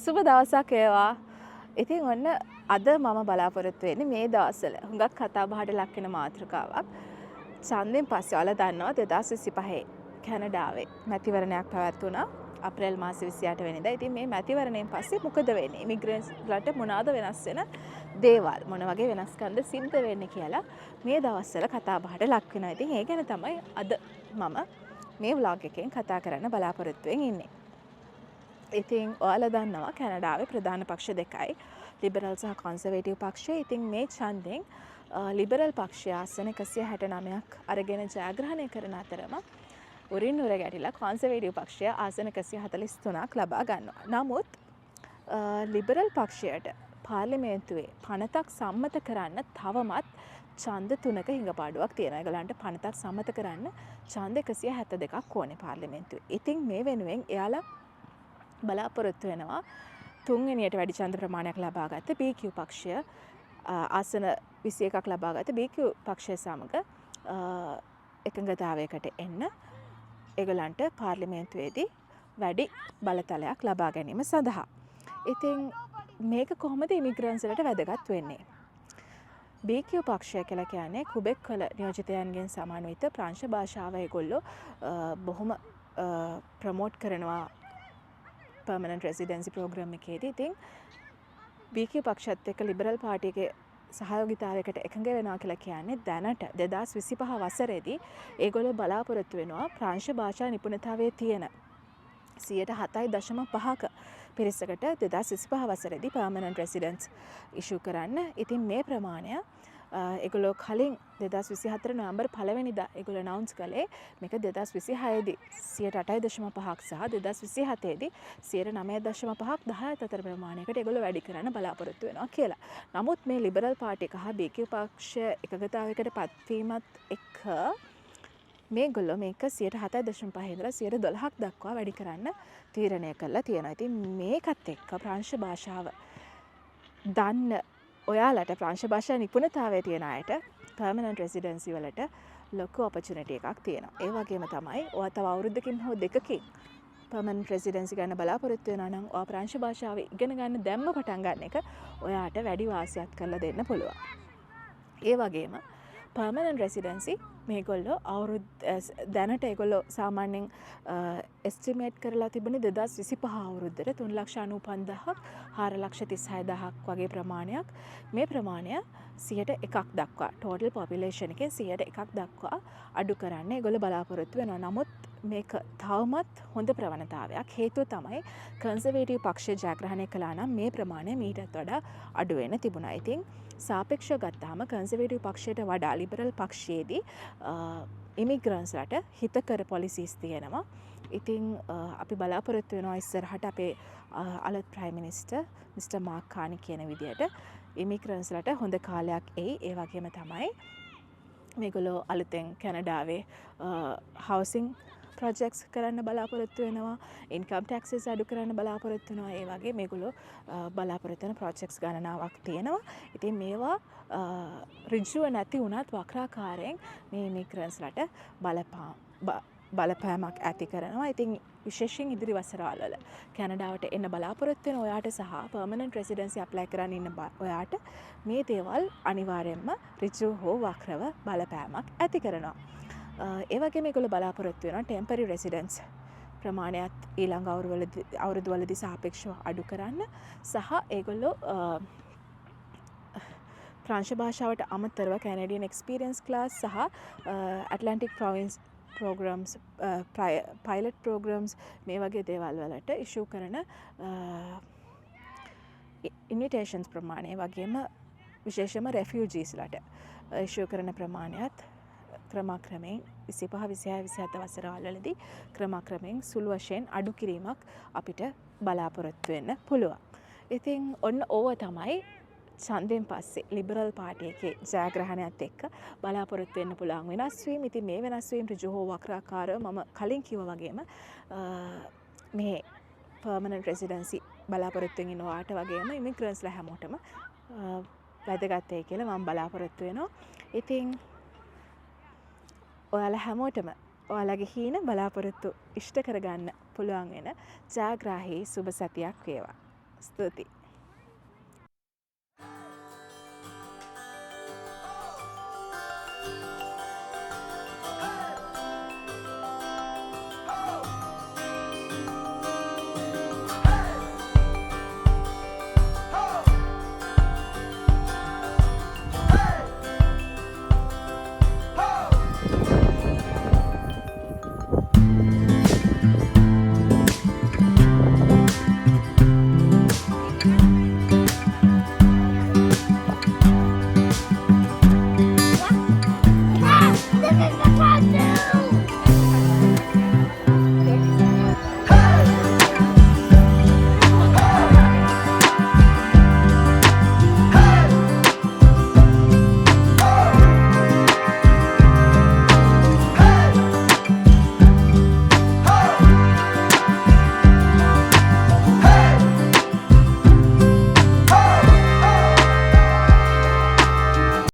සුබ දවසක් වේවා. ඉතින් ඔන්න අද මම බලාපොරොත්තු වෙන්නේ මේ දවස්වල හුඟක් කතා බහට ලක් වෙන මාතෘකාවක්. ඡන්දෙන් පස්සේ ඔයාලා දන්නවා 2025 කැනඩාවේ මැතිවරණයක් පැවැත්වුණා. අප්‍රේල් මාස 28 වෙනිදා. ඉතින් මේ මැතිවරණයෙන් පස්සේ මොකද වෙන්නේ? ඉමිග්‍රන්ට්ස්ලාට මොනවාද වෙනස් වෙන දේවල්? මොන වගේ වෙනස්කම්ද සිද්ධ වෙන්නේ කියලා මේ දවස්වල කතා බහට ලක් වෙනවා. ඉතින් ඒ ගැන තමයි අද මම මේ ව්ලොග් එකෙන් කතා කරන්න බලාපොරොත්තු වෙන් ඉන්නේ. ඉතින් ඔයාලා දන්නවා කැනඩාවේ ප්‍රධාන පක්ෂ දෙකයි. ලිබරල් සහ කොන්සර්වේටිව් පක්ෂය. ඉතින් මේ ඡන්දෙන් ලිබරල් පක්ෂය ආසන 169ක් අරගෙන ජයග්‍රහණය කරන අතරම උරින් උර ගැටිලා කොන්සර්වේටිව් පක්ෂය ආසන 143ක් ලබා ගන්නවා. නමුත් ලිබරල් පක්ෂයට පාර්ලිමේන්තුවේ පනතක් සම්මත කරන්න තවමත් ඡන්ද තුනක හිඟපාඩුවක් තියෙනවා. ඒගොල්ලන්ට පනතක් සම්මත කරන්න ඡන්ද 172ක් ඕනේ පාර්ලිමේන්තුවේ. ඉතින් මේ වෙනුවෙන් එයාලා බලාපොරොත්තු වෙනවා තුන්වෙනියට වැඩි ඡන්ද ප්‍රමාණයක් ලබාගත්ත BQ පක්ෂය, ආසන 21ක් ලබාගත්ත BQ පක්ෂය සමග එකඟතාවයකට එන්න, ඒගොල්ලන්ට පාර්ලිමේන්තුවේදී වැඩි බලතලයක් ලබා ගැනීම සඳහා. ඉතින් මේක කොහොමද ඉමිග්‍රන්ට්ස් වලට වැදගත් වෙන්නේ? BQ පක්ෂය කියලා කියන්නේ කුබෙක් වල නියෝජිතයන්ගෙන් සමන්විත ප්‍රංශ භාෂාව ඒගොල්ලෝ බොහොම ප්‍රමෝට් කරනවා පර්මනන්ට් රෙසිඩෙන්සි ප්‍රෝග්‍රෑම් එකේදී. ඉතින් BQ පක්ෂයත් එක්ක ලිබරල් පාටි එකේ සහයෝගිතාවයකට එකඟ වෙනවා කියලා කියන්නේ දැනට 2025 වසරේදී ඒගොල්ලෝ බලාපොරොත්තු වෙනවා ප්‍රංශ භාෂා නිපුණතාවයේ තියෙන 7.5%ක පිරිසකට 2025 වසරේදී පර්මනන්ට් රෙසිඩන්ස් ඉෂූ කරන්න. ඉතින් මේ ප්‍රමාණය ඒගොල්ලෝ කලින් 2024 නොවැම්බර් 1 වෙනිදා ඒගොල්ලෝ ඇනවුන්ස් කළේ මේක 2026 දී 8.5%ක් සහ 2027 දී 9.5%ක් 10ත් අතර ප්‍රමාණයකට ඒගොල්ලෝ වැඩි කරන්න බලාපොරොත්තු වෙනවා කියලා. නමුත් මේ ලිබරල් පාටි එක හා BQ පක්ෂය එකඟතාවයකට පත්වීමත් එක්ක මේගොල්ලෝ මේක 7.5% ඉඳලා 12%ක් දක්වා වැඩි කරන්න තීරණය කරලා තියෙනවා. ඉතින් මේකත් එක්ක ප්‍රංශ භාෂාව දන්න ඔයාලට, ප්‍රංශ භාෂා නිපුණතාවය තියෙන අයට පර්මනන්ට් රෙසිඩෙන්සි වලට ලොකු ඔපචුනිටි එකක් තියෙනවා. ඒ වගේම තමයි ඔයා තව අවුරුද්දකින් හෝ දෙකකින් පර්මනන්ට් රෙසිඩෙන්සි ගන්න බලාපොරොත්තු වෙනවා නම්, ඔයා ප්‍රංශ භාෂාව ඉගෙන ගන්න දැම්ම පටන් ගන්න එක ඔයාට වැඩි වාසියක් කරලා දෙන්න පුළුවන්. ඒ වගේම පර්මනන්ට් රෙසිඩෙන්සි මේගොල්ලෝ අවුරුද් දැනට ඒගොල්ලෝ සාමාන්‍යයෙන් එස්ටිමේට් කරලා තිබුණේ 2025 අවුරුද්දට 3,95,000ක් 4,36,000ක් වගේ ප්‍රමාණයක්. මේ ප්‍රමාණය 1% දක්වා, ටෝටල් පොපියුලේෂන් එකෙන් 1% දක්වා අඩු කරන්න ඒගොල්ලෝ බලාපොරොත්තු වෙනවා. නමුත් මේක තවමත් හොඳ ප්‍රවණතාවයක්. හේතුව තමයි කන්සර්වේටිව් පක්ෂය ජයග්‍රහණය කළා නම් මේ ප්‍රමාණය මීටත් වඩා අඩු වෙන්න තිබුණා. ඉතින් සාපේක්ෂව ගත්තාම කන්සර්වේටිව් පක්ෂයට වඩා ලිබරල් පක්ෂයේදී ඉමිග්‍රන්ට්ස්ලට හිතකර පොලිසිස් තියෙනවා. ඉතින් අපි බලාපොරොත්තු වෙනවා ඉස්සරහට අපේ අලුත් ප්‍රයිම් මිනිස්ටර් මිස්ටර් මාක් කානි කියන විදියට ඉමිග්‍රන්ට්ස්ලට හොඳ කාලයක් එයි. ඒ වගේම තමයි මේගොල්ලෝ අලුතෙන් කැනඩාවේ හවුසිං ප්‍රොජෙක්ට්ස් කරන්න බලාපොරොත්තු වෙනවා. ඉන්කම් ටැක්සස් අඩු කරන්න බලාපොරොත්තු වෙනවා. ඒ වගේ මේගොල්ලෝ බලාපොරොත්තු වෙන ප්‍රොජෙක්ට්ස් ගණනාවක් තියෙනවා. ඉතින් මේවා ඍජුව නැති වුණත් වක්‍රාකාරයෙන් මේ ඉමිග්‍රන්ට්ස්ලට බලපෑමක් ඇති කරනවා. ඉතින් විශේෂයෙන් ඉදිරි වසරවල් වල කැනඩාවට එන්න බලාපොරොත්තු වෙන ඔයාට සහ පර්මනන්ට් රෙසිඩෙන්සි ඇප්ලයි කරන්න ඉන්න ඔයාට මේ දේවල් අනිවාර්යෙන්ම ඍජු හෝ වක්‍රව බලපෑමක් ඇති කරනවා. ඒ වගේම ඒගොල්ලෝ බලාපොරොත්තු වෙනවා ටෙම්පරරි රෙසිඩන්ස් ප්‍රමාණයත් ඊළඟ අවුරුදු වලදී සාපේක්ෂව අඩු කරන්න සහ ඒගොල්ලෝ ප්‍රංශ භාෂාවට අමතරව කැනඩියන් එක්ස්පීරියන්ස් ක්ලාස් සහ Atlantic province programmes, pilot programmes මේ වගේ දේවල් වලට ඉෂූ කරන ඉන්විටේෂන්ස් ප්‍රමාණය වගේම විශේෂයෙන්ම රෙෆියුජීස්ලට ඉෂූ කරන ප්‍රමාණයත් ක්‍රමක්‍රමයෙන් 25, 26, 27 වසරවල් වලදී ක්‍රමක්‍රමයෙන් සුළු වශයෙන් අඩු කිරීමක් අපිට බලාපොරොත්තු වෙන්න පුළුවන්. ඉතින් ඔන්න ඕව තමයි ඡන්දෙන් පස්සේ ලිබරල් පාටි එකේ ජයග්‍රහණයත් එක්ක බලාපොරොත්තු වෙන්න පුළුවන් වෙනස් වීම. ඉතින් මේ වෙනස් වීම ඍජු හෝ වක්‍රාකාරව මම කලින් කිව්වා වගේම මේ පර්මනන්ට් රෙසිඩන්සි බලාපොරොත්තුවෙන් ඉන්න ඔයාට වගේම ඉමිග්‍රන්ට්ස්ලා හැමෝටම වැදගත් වෙයි කියලා මම බලාපොරොත්තු වෙනවා. ඉතින් ඔයාලා හැමෝටම ඔයාලගේ හීන බලාපොරොත්තු ඉෂ්ට කරගන්න පුළුවන් වෙන ජයග්‍රාහී සුබ සතියක් වේවා. ස්තුතියි.